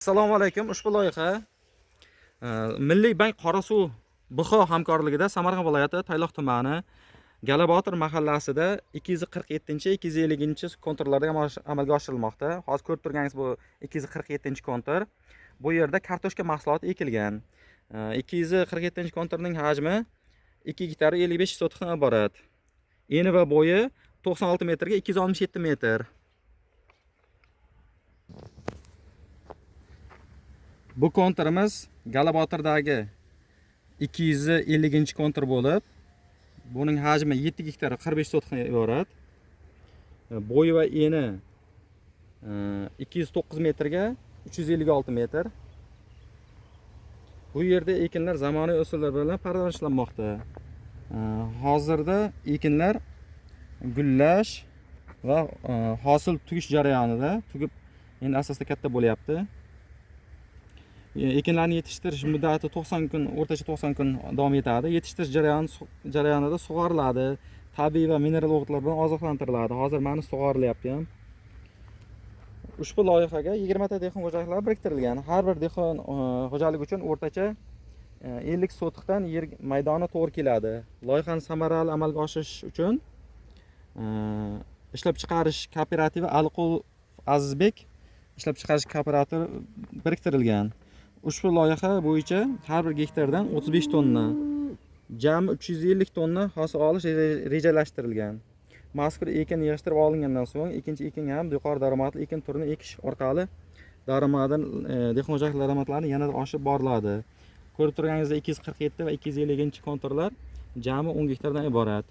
Assalomu alaykum. Ushbu loyiha Milliy bank Qorasuv BXO hamkorligida Samarqand viloyati Tayloq tumani Galabotir mahallasida 247, 250 konturlarda amalga oshirilmoqda. Hozir ko'rib turganingiz bu 247 kontur. Bu yerda kartoshka mahsuloti ekilgan. 247 konturning hajmi 2 gektar 55 sotixdan iborat. Eni va bo'yi 96 metrga 267 metr. Bu konturimiz Galabotirdagi 250 kontur bo'lib, buning hajmi 7 gektar 45 sotixdan iborat. Bo'yi va eni 209 metrga 356 metr. Bu yerda ekinlar zamonaviy usullar bilan parvarishlanmoqda. Hozirda ekinlar gullash va hosil tugish jarayonida, tugib endi asosda katta bo'lyapti. Ekinlarni yetishtirish muddati 90 kun, o'rtacha 90 kun davom etadi. Yetishtirish jarayonida sug'oriladi, tabiiy va mineral o'g'itlar bilan oziqlantiriladi. Hozir mana sug'orilyapti ham. Ushbu loyihaga 20 ta dehqon xo'jaliklari biriktirilgan. Har bir dehqon xo'jalik uchun o'rtacha 50 sotixdan yer maydoni to'g'ri keladi. Loyihani samarali amalga oshirish uchun ishlab chiqarish kooperativi Aliqul Azizbek ishlab chiqarish kooperativi biriktirilgan. Ushbu loyiha bo'yicha har bir gektardan 35 tonna, jami 350 tonna hosil olish rejalashtirilgan. Mazkur ekin yig'ishtirib olingandan so'ng ikkinchi ekin ham yuqori daromadli ekin turini ekish orqali dehqon xo'jalik daromadlarini yanada oshirib boriladi. Ko'rib turganingizdek 247 va 250 konturlar jami 10 gektardan iborat.